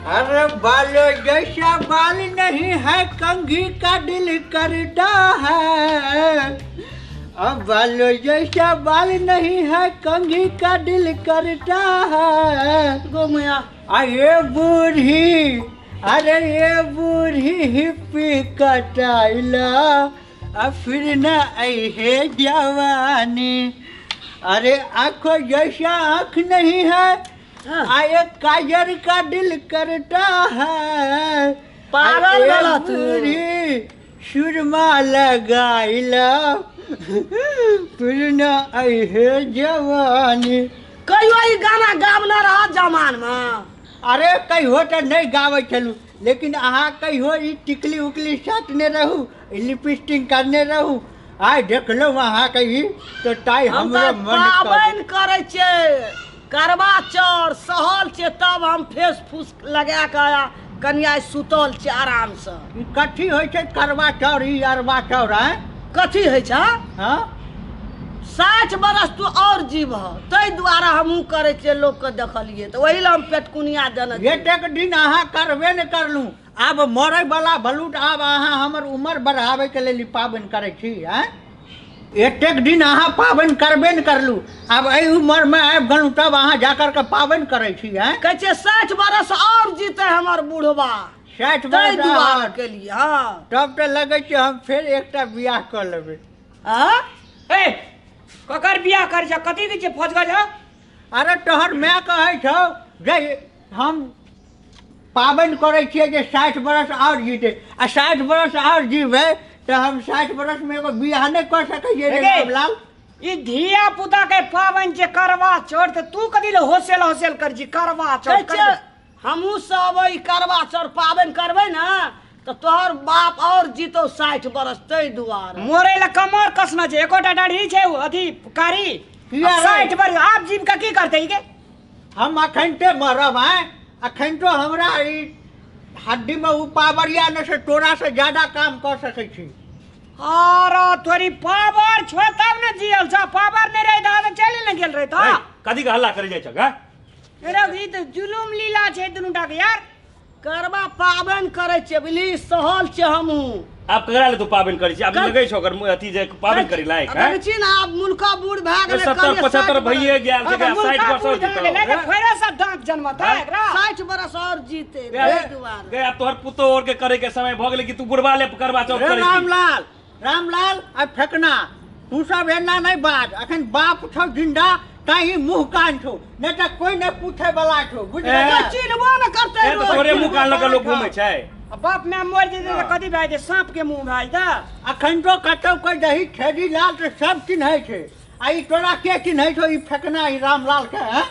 अरे बालो जैसा बाल नहीं है कंघी का दिल करता है। अब बालो जैसा बाल नहीं है कंघी का दिल करता है। गोमया अरे बूढ़ी, अरे ये बूढ़ी हिप्पी कटाइला अब फिर न आई है जवानी। अरे आँखों जैसा आँख नहीं है आए काजर का दिल करता है। पागल अरे बूढ़ी सुरमा लगाइला फिर न आई है जवानी। कहियो ई गाना गाबने रह जमान में? अरे कहियो तऽ नहि गाबै छलहुँ, लेकिन अहाँ कहियो ई टिकली उकली साटने रहू, लिपस्टिक करने रहू, आइ देखलहुँ अहाँके ई तऽ ताहि हम हमरो तऽ मन पाबनि करै छियै, करवा चौथ सहल छियै, तब हम फेस फूस लगा कऽ कनिया सुतल छियै आरामसँ। ई कथी होइ छै करवा चौथ ई अरवा चौथ? आँय कथी होइ छै? हँ 60 बरस तू और जीबह, ताहि दुआरे हमहूँ करै छियै, लोकके देखलियै तऽ ओहि लए हम पेटकुनिया देने छियै। एतेक दिन अहाँ करबे नहि करलहुँ, आब मरैवला बलूट आब अहाँ हमर उमर बढ़ाबैके लेल ई पाबनि करै छी? आँय एतेक दिन अहाँ पाबनि करबे नहि करलहुँ, आब एहि उमरमे आबि गेलहुँ तब अहाँ जा करके पाबनि करै छी? आँय कहै छियै 60 बरस और जीतै हमर बुढ़बा, 60 ताहि बरस दुआरे आओर। केलियै। हँ तब तऽ लगै छै हम फेर एकटा बियाह कऽ लेबै। आँ? ए ककर बियाह करै छ? कथी कहै छै फौजगज? अरे तोहर माय कहै छौ जे हम पाबनि करै छियै जे 60 बरस आओर जीतै, आ 60 बरस आओर जीबै तऽ हम 60 बरसमे एगो बियाह नहि कऽ सकै छियै रे गे। रामलाल। ई धिया पुता के पाबनि छै करवा चौथ, तऽ तू कथी लए होसेल होसेल करै छी करवा कहै चौथ? छियै हमहूँ सब ई करवा चौथ पाबनि करबै ने तऽ तोहर बाप और जीतौ 60 बरस, ताहि दुआरे। मोरे लए कमर कसना छै, एकोटा दाढ़ी छै उ अथी कारी। किया रे? 60 बरस आब जीव के की करतै ई के? हम अखन ते मरब। आँय अखन तो हमरा ई हड्डीमे ओ पावर या ने से तोरा से ज्यादा काम कऽ सकै छी। अरे तोरी पावर छो तब ने जियल छ, पावर नहि रहे तऽ चलि ने गेल रहे तऽ। कथी के हल्ला करै जाइ छ गा? अरे ई तऽ जुलुम लीला छै दुनू टा के यार। करवा पाबनि करै छियै बुझली, सहल छियै हमहूँ। आब ककरा ले तू पाबनि करै छी? आब लगै छौ ओकर मुँह अथी जे पाबनि करै लायक? देखै छी ने आब मुलका बूढ़ भए गेलै, 70 कहलियै 75 60 भइए गेल छै, 60 वर्ष और जीतौ। फेरो सब दाँत जन्मतै एकरा। 60 बरस और जीते ताहि दुआरे। गे आब तोहर पुतोह और के करे के समय भऽ गेलै कि तू बुढ़बा ले करवा चौथ रे करै छी? रामलाल, रामलाल आ फेकना, तू सब एना नहि बाज, अखन बाप छौ जिंदा ताहि मुँह कान छौ, नहि तऽ कोइ नहि पूछे वाला छौ, बुझलियै? ए। चिन्हबो ने करतै ए, तऽ रोज। तोरे मुँह कान लऽ कऽ लोक घूमै छै। आ बाप my मरि जेतै तऽ कथी भए जेतै? साँप के मुँह भए जेतै। अखन तो कतौ कोइ दही छेदी लाल तऽ सब चिन्है छै, आ ई तोरा के चिन्है छौ ई फेकना ई रामलाल के? हँ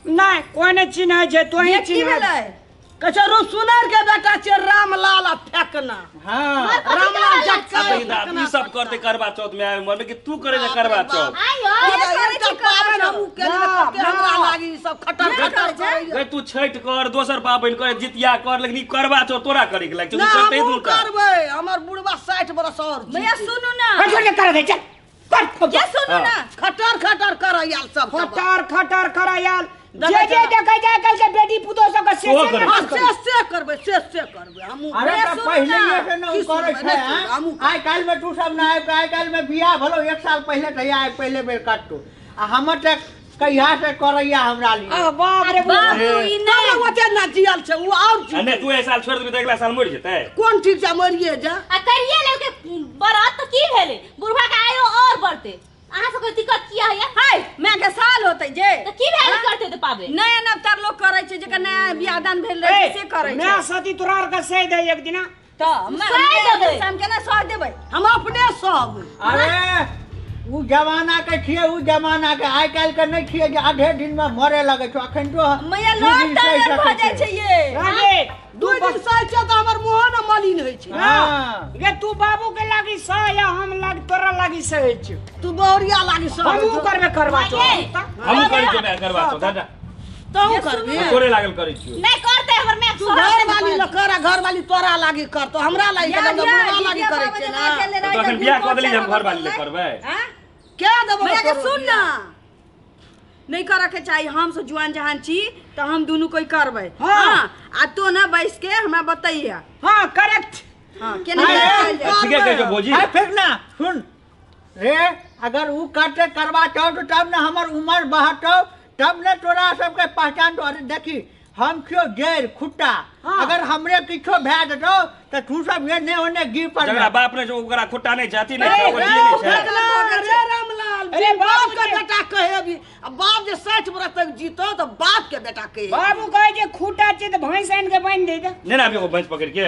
नहि कोइ नहि चिन्है छै, तोही ये की चिन्है। भेलै? कहै छै रुसुनर के बेटा छै रामलाल आ फेकना। हँ रामलाल जटका आब फेकना। ई सब करतै करवा चौथ में आबि मरमे कि तू करै छै करवा चौथ? आइयो ये करै एकटा छी करवा पाबनि चौथ। हमहूँ केलियै, कते हमरा लागी ई सब खटर खटर करैया। गे तू छठि कर, दोसर पाबनि कर, जितिया कर, लेकिन ई करवा चौथ तोरा करे के लायक छौ? तू नहि करतै हमहूँ दूटा करबै, हमर बुढ़बा 60 बरस और भैया जीतै। सुनू ना, हट छोड़ के कर दे, चल कर। ये सुनू ना, खटर खटर करैया सब। खटर खटर करैया जे देखै जे छै। देखै छै आइ के बेटी पुतोह सबके से ओहो से करै नहि हँ, से से करबै, से से करबै हमहूँ। अरे भैया तऽ सुनू पहिले ना। से ने की ओ करै सुनबै? छै। नहि आँय? सुनबै, हमहूँ। आइ काल्हिमे तू सब ने आबि कऽ आइ काल्हिमे बियाह भेलौ 1 साल पहिले तऽ आइ पहिले बेर कटतौ, आ हमर तऽ कहिया से करैया हमरा लिए। आ बाप रे बाप। बाबू ई तब नहि ओते ना जियल छै ओ और आ जीतै। नहि तू एहि साल छोड़ि देबही तऽ अगिला साल मरि जेतै। कोन ठीक छै, मरिए जा। आ करिए लेलकै बरत तऽ की भेलै? बुढ़वा के आयो और बढ़तै, अहाँ सबके दिक्कत किया होइया? हाय माय के साल होतै जे तऽ की भेलै करतै तऽ पाबनि? नया नवतर लोक करै छै, जेकर नया बियाह दान भेल रहै छै से करै छै। मैं सती तोरा आर के सही दे एक दिना। तऽ सहि देबै। हम केना सह देबै? हम अपने सब। अरे उ जमाना के छियै, उ जमाना के, आइ काल्हि के नहि छियै जे आधे दिन मे मरे लगै छौ। अखन तो मैया दू लोक दिन सहि तर भऽ सकै जाइ छै ये। राजे 2 दिन सहि छै तऽ हमर मुँहो ने मलिन होइ छै। हँ। गे तू बाबू के लागी सह या हम लागी तोरा लागी सहै छियौ? तू बहुरिया लागी सह। हमहूँ करबै करवा चौथ। हमहूँ करै छियौ माय करवा चौथ, दादा। तहूँ करबी? तोरे लागल करै छियौ। नहि करतै हमर my तू सहतै घर नहि वाली करतै। लऽ कर आ घर वाली तोरा लागी करतौ, हमरा लागी याद करतौ, या, बुढ़वा लागी जितिया करै पाबनि छै जेना ने। केने तऽ रहै अखन तऽ बियाह कऽ गुलकोच देली जे हम चढ़ाबऽ घरवाली ले पड़लै। करबै। आँय? के देबौ भैया के तोरो सुन ना, बियाह? नहीं करे के चाही। हम सब जुआन जहान छी तो हम दुनू कोई करबै। हां आ तो ना बैस के हमरा बतैया। हां करेक्ट। हां केना कयल जाय? ठीके कहै छौ भौजी। आ फेर ना सुन रे, अगर ऊ करते करवा चौथ तब ना हमर उमर बढ़तौ, तब ने तोरा सबके पहचान। तो अरे देखी हम क्यों जड़ खुट्टा, अगर हमरे किछो भए जेतौ त तू सब एने ओने गिर पड़। जकरा बाप ने ओकरा खुट्टा नहीं छै, अथी नहीं छै, ओकर जी नहीं छै। अरे रामलाल, अरे बाप के बेटा कहे अभी, अब बाप जे 60 बरस तक जीतो तो बाप के बेटा कहे। बाबू कहे जे खुट्टा छै त भैंस आनि के बांधि दे। नहीं ना अभी ओ भैंस पकड़ के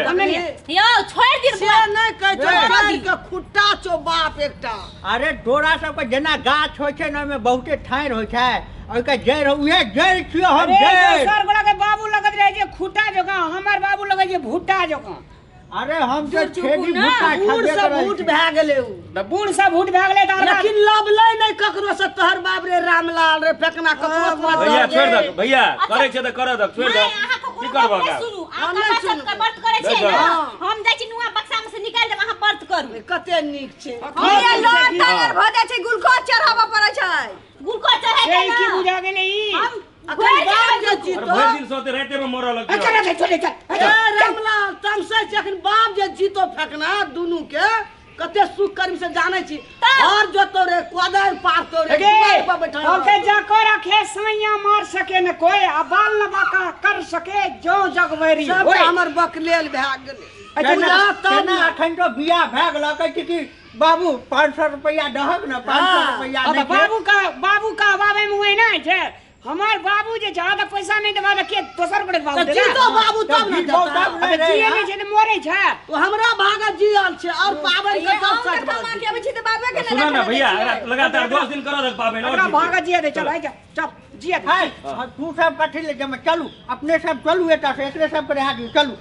यौ छोड़ दे से नहीं कहे छौ, जड़ के खुट्टा छौ बाप एकटा। अरे तोरा सबके जेना गाछ होइ छै ने ओहिमे बहुते ठाढ़ि होइ छै, ओहिके जड़ उहे जड़ छियो हम जड़। दोसर गोरा के बाबू लगत रहे जे खुट्टा जकाँ, हमर बाबू लगे जे भुट्टा जकाँ। अरे हम जे छेदी भुट्टा बूढ़ सब भूट भए गेलै उ, बूढ़ सब भूट भए गेलै त लेकिन लबलै नहीं ककरो से तोहर बाप रे रामलाल रे फेकना ककरो से। भैया छोड़ दक, भैया करै छै त कर दक, छोड़ दक। की करबा सुनू, अहाँ करवा व्रत करै छै ना, हम जाइ छी नुआ बक्सा में से निकाल देब, अहाँ व्रत करू। कते नीक छै। भैया लोर तैयार भ जाइ छै, ग्लूकोज चढ़ाबऽ पड़ै छै। ग्लूकोज चढ़ाय के की बुझा गेलै ई? अखन बाप जे जीतो भरि दिन सोते राते में मरऽ लगतै। चल चल चल ए रामलाल तमसै छै, अखन बाप जे जीतो फेकना दुनू के कते सुख कर्म से जानै छी। और जोतो रे कोदारि पारतो रे दुआर पर बैठल ओके जाको रखे सैया मार सके न कोई, आ बाल न बाका कर सके जो जगवरी सब हमर बकलेल भए गेलै। अच्छा अखन तो बियाह भए गेल, कहै छी कि बाबू 500 रुपया दहक न, 500 रुपया नहीं। बाबू का अभावे में हुए ना छै। हमार बाबू जे छै त पैसा नहीं देबा त के दोसर गोटे बाबू देला। जीतो बाबू तब न देता, जिए नहीं छै त मरे छै। ओ हमरा भागा जियल छै और पाबन के सब सट कमा के अबै छी त बाबे के सुना ना भैया, लगातार 10 दिन करो पाबन और भागा जिए दे। चल आ जा, चल जिए दे। तू सब कथि ले जमा चलू, अपने सब चलू एता से, एकरे सब के रहा दियो। चलू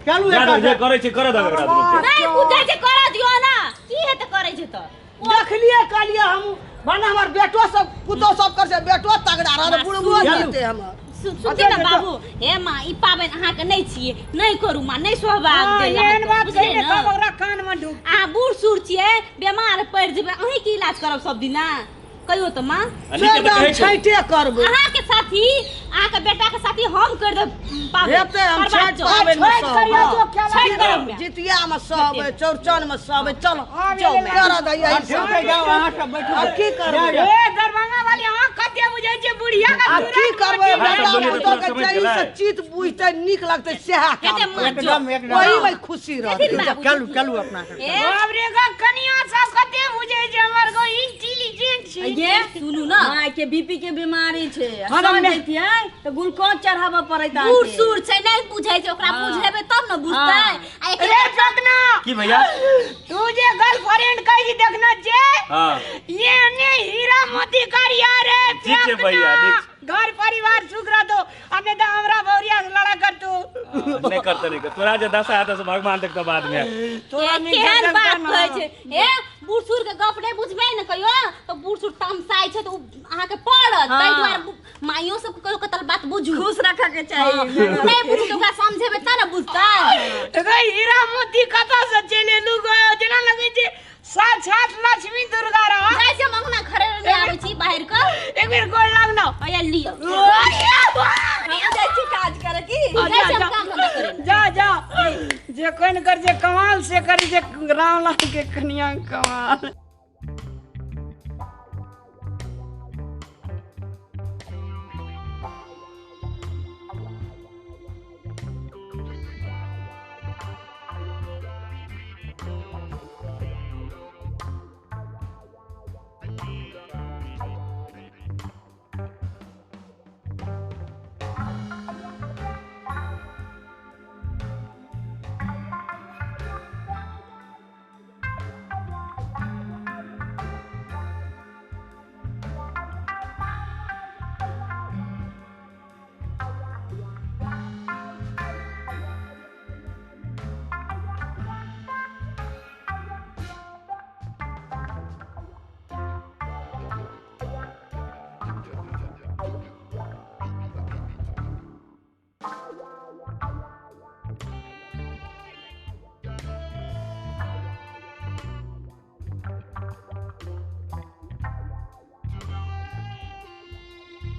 चलू एता जे करै छै कर दक एकरा। नहीं बुझै छै कर दियो ना, की हेतै करै छै त देखलिए कहलिए हम माने हमर बेटो सब पुतो सब कर से बेटो तगड़ा रहल बुढ़बो जीते हमर। सुनती ना बाबू, हे मां ई पाबनि अहाँ के नहीं छिए, नहीं करू मां, नहीं सोहबाग दे। एहन बात कहि ने तब ओकरा कान में ढुक। अहाँ बूढ़ सूढ़ छिए, बेमार पड़ जेबै, अहीं के इलाज करब सब दिना? कहियो त मां छठे करबै। अहाँ के साथी, अहाँ के बेटा के साथी हम कर देब पाबनि। हेतै हम छठ पाबनि में सब, जितिया में सब, चौरचन में सब। चलो चल कर दैया जाओ अहाँ सब बैठू। अब की करबै ए दरभंगा वाली, अहाँ कते बुझै छै बुढ़िया का? अब की करबै बेटा पुतो के चई से चित बुझतै नीक लगतै सेहा काम, एकदम एकदम ओही में खुशी रहतै। चलू चलू अपना सब। बाप रे गा कनिया सब कते बुझै छै हमर गो इंटेलिजेंट छै। ये सुनू ना, माय के बीपी के बीमारी छै, समझ जैतियै त ग्लूकोज चढ़ाबऽ पड़ैत। बूढ़ सूढ़ छै नहीं बुझै छै, ओकरा बुझेबै तब न बुझतै। आ रे फेकना की भैया तू जे गर्लफ्रेंड कहि छी देखना जे। हां ये ने हीरा मोती करिया रे ठीक छै भैया, ठीक। घर परिवार सुख रहतो, आ नहीं त हमरा भौरिया से लड़ा कर तू। नहीं करते नहीं कर, तोरा जे दशा हेतौ से भगवान देखतौ बाद में। तोरा केहन बात कहै छै ए बूढ़ सूढ़ के गप नहीं बुझबै ने कहियो त बूढ़ सूढ़ तमसाइ छै त उ अहाँ के पड़त। ताहि दुआरे माइयो सब के कहियो कतल बात बुझू, खुश रखऽ के चाही। नहीं बुझू त ओकरा समझेबै त न बुझतै। गे हीरा मोती कतऽ से चलि एलू गो? जेना लगै छै साक्षात लक्ष्मी दुर्गा रह। जाइ छै मंगना खरे ले आबै छी बाहर के, एक बेर गोर लाग न। हैया लियो, हम जाइ छी काज करे की जाइ छी हम काम धंधा करे। जा जा जे कोन कर जे कमाल से करी जे रामलाल के कनिया कमाल।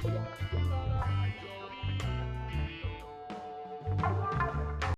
होइया।